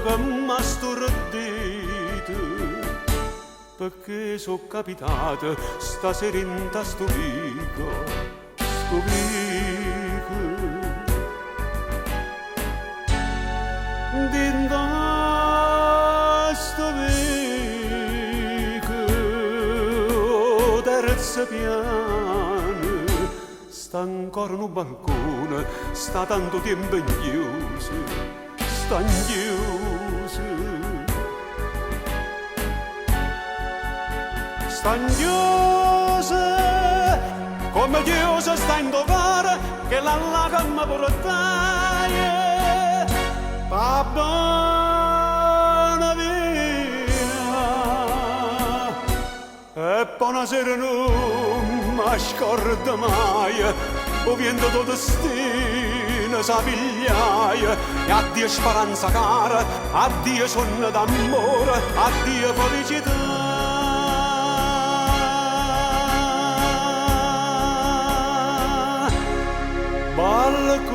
che m'ha stordito, perché so capitato stasera in sto vico, sto vico. Dinto a sto vico, terzo piano, sta ancora un balcone, sta tanto tempo 'nchiuso, sta 'nchiuso. Sta 'nchiuso, come chiuso sta 'int' 'o core, chella llà che me purtaje p' 'a bona via. E po' 'na sera nun m' 'a scordo maje, 'o viento d' 'o destino s' 'a pigliaje. E addio speranza cara, addio suonno d'ammore, addio felicità. Balcone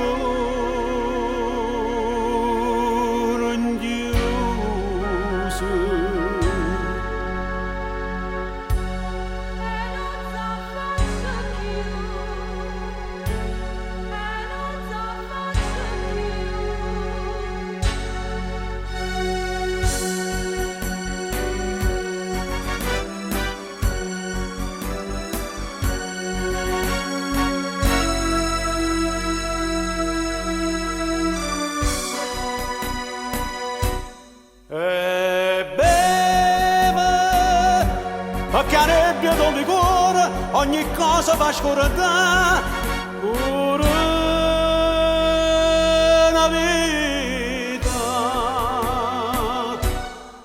'nchiuso. E nun c' 'a faccio cchiù, e nun c' 'a faccio cchiù. E beve, perché 'a nebbia d' 'o liquore ogni cosa fa scordà. Pure 'na vita,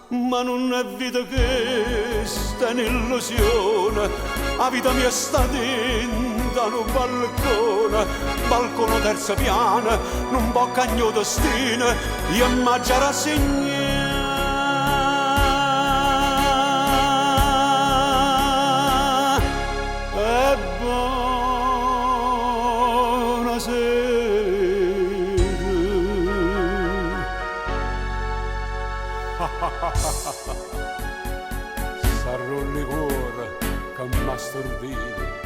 ma nun è vita chesta, è n'illusione. 'A vita mia sta dint' a nu balcone, balcone 'o terzo piano, nun po' cagnà 'o destino, io m'aggia rassegnà. E bonasera. Sarrà 'o liquore che m'ha stordito.